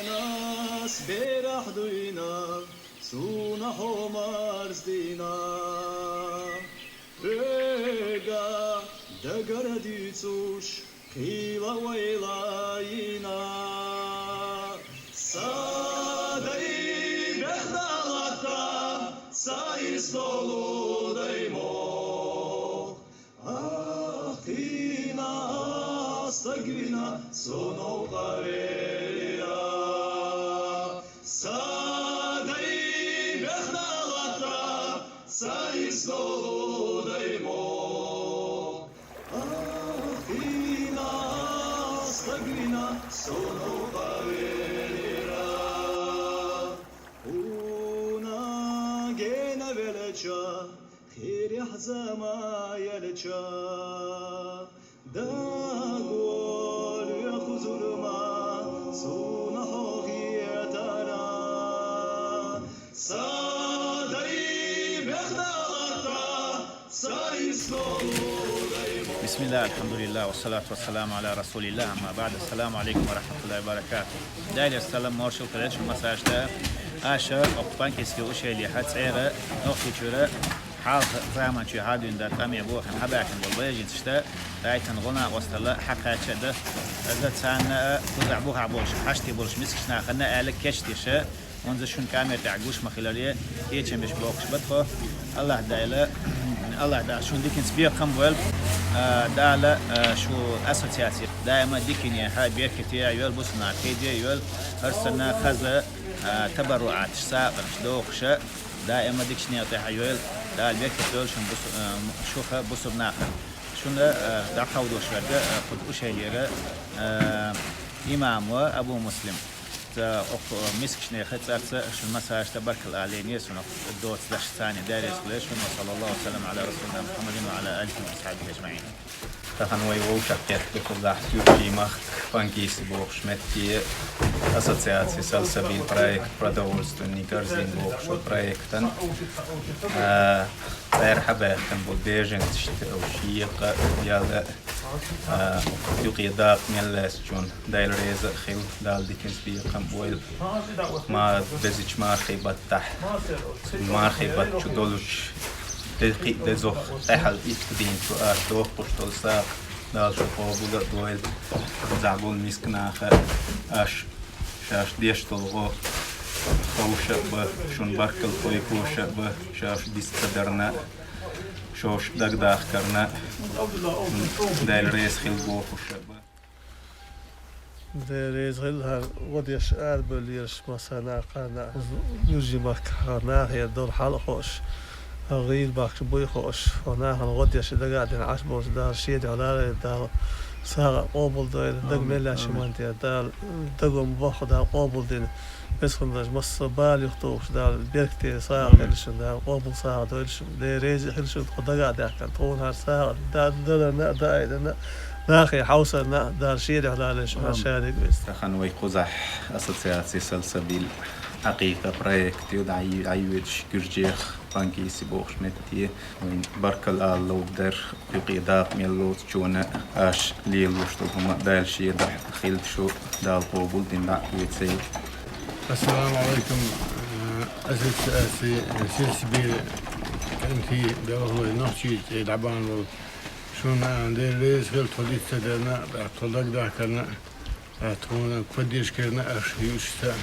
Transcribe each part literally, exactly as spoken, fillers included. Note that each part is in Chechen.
Ас берахь дуйна, суна хьо марздина. Хьоьга дагара дуьйцуш, кхийла ойла йина. Са дай бехдалахта, са йист долу даймох. Ахкхийна стаг вина, со новкъа велира. Са дай бехдалахта, са йист долу даймох. Ахкхийна стаг вина, со новкъа велира. Хьуна гена велча, хирехь зама елча, дагволу хьо зулма, суна хьо хетара. Са дай бехдалахта, са йист долу даймох. Бисмиллах, альхамдулиллах, вассалату вассаламу аля расулиллах, амма баъд. Ассаламу алейкум ва рахматуллахи ва баракатух. Дайла салам, маршал хилар шун массажда. Аша оккупантийский ущелье хьа цӀера Нохчийчуьра хьалха заманчуьра хьадуьйна дар тӀаме бохина хьабаьхкина болу беженцашта дайтина гӀо-накъосталла хьакхаьча а дан. Аза царна а кхузахь бухахь болуш, хьаштий болуш мискачу нахана аьлла кечдеша, хӀунда шун камера тӀехь гуш ма хиларе, кечам беш бохуш бара тхо. Аллах Дайла, Аллах Дала шун диканца бекхам а войла. А, Дала, а, шу ассоциаци даима дикане хьа беркате а йойла, бусурнахь кхийде а йойла, хӀара санна хаза, а, табарруаташ, сагӀанаш дохуша, даима дикачу некъа тӀехь а йойла. Дала беркате йойла шун бусу-, а, шуха бусурнахана. Шуна, а, дӀакховдош верг, а, кхуза ущельера, а, имам ва Абу Муслим. Ца окху мискачу нехан цӀарца шун массажда баркалла алийне, шуна доцу даш царна дерриг леш, шуна саллаллаху ва саллам аля расулина Мухаммадин ва аля алихи ва асхьабихи ажмаин. Тахана вай вовшах кхетта кхузахь Тюркий махка Панкиси бохуш метте ассоциаци Сальсабиль проект, продовольственный корзин бохуш проектан, а, цӀера хьабаьхкина бу беженцаш шекъа яла, а, юкъе дакъа мел лаьцначунна Дайла реза а хила, Дала диканца бекхам а войла. Ма безачу мархий баттахь, мархий баттачу долучу де кхин а дезох, къаьхьал итт дийна чу аша дохкуш долу сагӀа Дала шу къобал а дойла. Цхьаболу миска наха аша шаьш деш долу гӀо ховша а бан, шун баркалла кхойкхуша а бан, шаьш дист ца дарна а, шаьш дагадахкарна а, Дела реза хила бохуша а бан. Дела реза хила хӀара гӀо деш арабевллераш массарна а кхарна а, Юржий-Махкахь нахера долу хьал а хууш, хӀара гӀийла бахкаш буй хууш, хӀара нахана гӀо деш дагадина Ӏаш болчу Дала шен дуьхьа ларайла, Дала сагӀа къобалдойла, дага мел лаьтташ хӀуманна тӀера Дала дагам боху Дала къобалдина. Веза хӀума даш массо а бала юхатухуш Дала беркате сагӀа хила шун, Дала къобал сагӀа дойла шун. Дела реза хила шун тхо дага а даьхкина, тхуна хӀара сагӀа да-, даларна а, даийтарна а, нахе хьовсарна а Дала шен дуьхьа ларайла шун, хӀара шадерг а веза. Тахана вай кхузахь ассоциаци Сальсабиль Акъикъа проект ю дӀа-, дӀайоьдуш Гуьржех Панкиси бохуш метте. Вайн баркалла ала ловш дара, юкъе дакъа мел лоцучунна аша лелош долу хӀума Дала шен дуьхьа хила шу, Дала къобалдина дӀа а оьцийла. Ассаламу алейкум. Э, ассоциаци, э, Сальсабиль Панкиси белхалой Нохчийчу тӀе дӀабахна волу. Шуна, э, Дела реза хила тхо диц ца дарна а, тхо дагадахкарна а, тхуна поддержка карна а, аша юьйцуш ца а.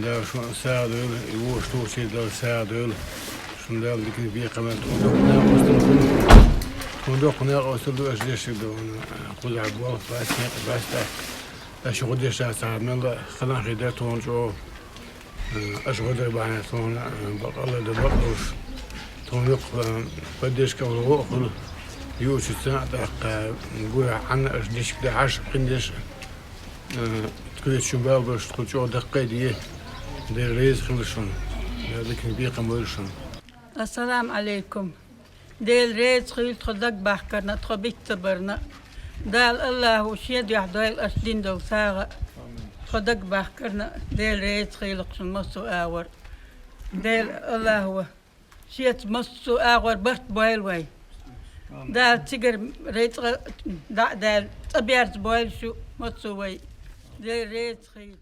Дала шуна сагӀа дойла, и вовшахтухучеран Дала сагӀа дойла. Шуна Дала диканца бекхам а, тхуна доккха накъосталла ду. Тхуна доккха накъосталла ду аша дешарг ду. Кхузахь болх бац, некъ бац тӀаккха. Аша гӀо деш ца хилар мелла а хала хир дара тхуна чӀогӀа. Аша гӀо дар бахьана тхуна бакъалла дан бакъ долуш. Тхуна юккъе поддержка а хуьлу, гӀо а хуьлу. Юучуьнца а тӀаккха гуьрахь Ӏанна аша дешарг дан хьажа кхин деш а. Э, тхоьца шун бала беш тхо чӀогӀа даккхийде. Дела реза хила шуна. Дала диканца бекхам бойла шуна. Ассаламу алейкум. Дела реза хила тхо дагабахкарна, тхо биц ца барна. Дала Аллахо шен дуьхьа дойла аша дина долу сагӀа. Тхо дагабахкарна, Дела реза хила шуна массо а агӀор. Дела Аллахо шеца массо а агӀор барт бойла вай. Дала цигара рицкъа дӀа а даьлла, цӀа берза бойла шу массо а вай. Дела реза хила.